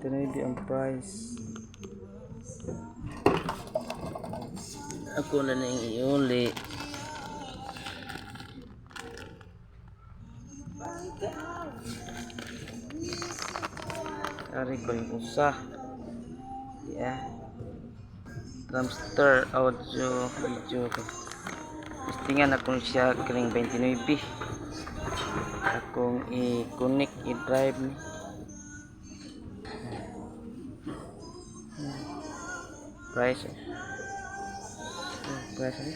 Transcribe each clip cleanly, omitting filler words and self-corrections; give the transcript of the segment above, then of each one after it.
29 ang price. Ako na nang iuli. Ari ko yung usa. Yeah. Drumster audio video ko. Testingan akong siya kining 29. Akong i-connect, i-drive ni. Price. Eh. Price ni.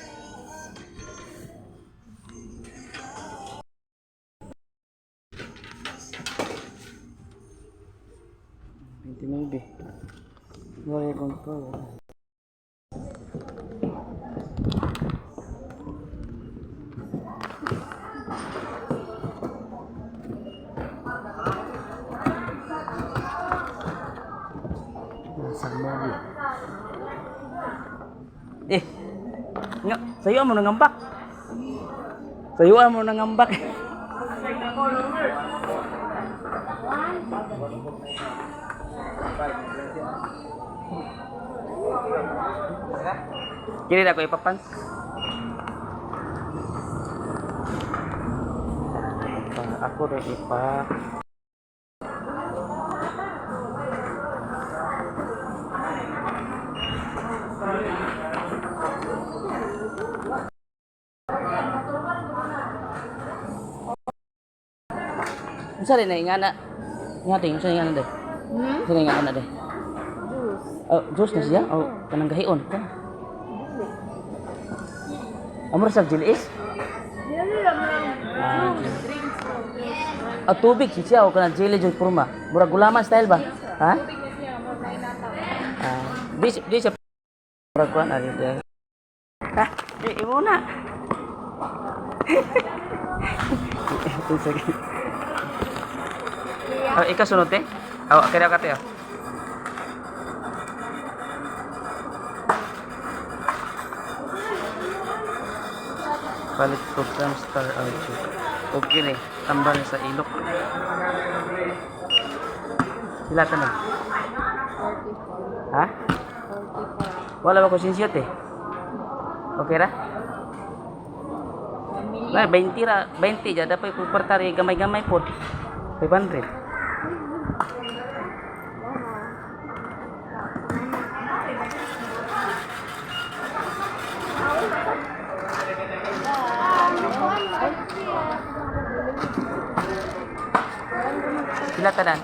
29. Wala yung control. Nasa mall. Eh, nga, sayo mo nangambak. Sayo mo nangambak. Kini na ako ipapans. Ako rin ipa. Unsa rin na ingana? Nga ting, unsa ingana day? Hmm? Unsa ingana day? Juice. Oh, juice na siya? Oh, kanang gahion. Kana. Amor sa jilis? Dili lang lang. Ah, Juice, drinks mo. Ah, tubig si siya o kanang jelly jud kurma. Murag gulaman style ba? Ha? Tubig na siya, mo na inataw. Ah, di siya murag kuan ari di. Ha, di imo na. Sige. Oh, ikaw sunod te? Oh, kaya ka te. Oh. Palit ko Star Audio. Okay ni, tambal sa ilok. Sila tanan. 44. Ha? 44. Wala ba ko sinsiyot eh? Okay ra? Ay, 20 ra, 20 ja dapat ko partari gamay-gamay pod. 500. Sila tanan?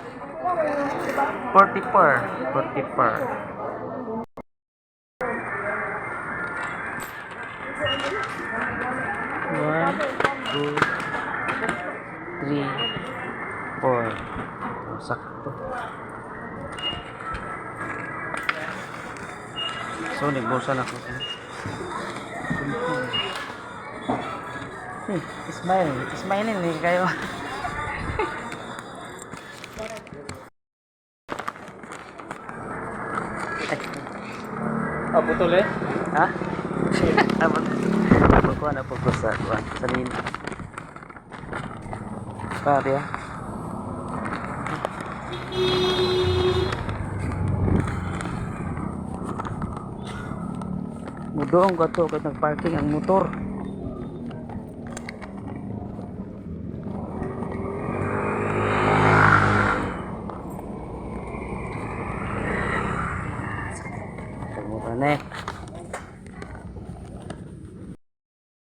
44. 44. One, two, three, four. Oh, sakto. So, nagbusa na ako. Smile. Smiling eh kayo. Ah, putol eh. Ha? Abot. Abot ko na po ko sa kuan sa nina. Pare ah. Mudoong ka to kay nagparking ang motor. Tagmo ka na eh.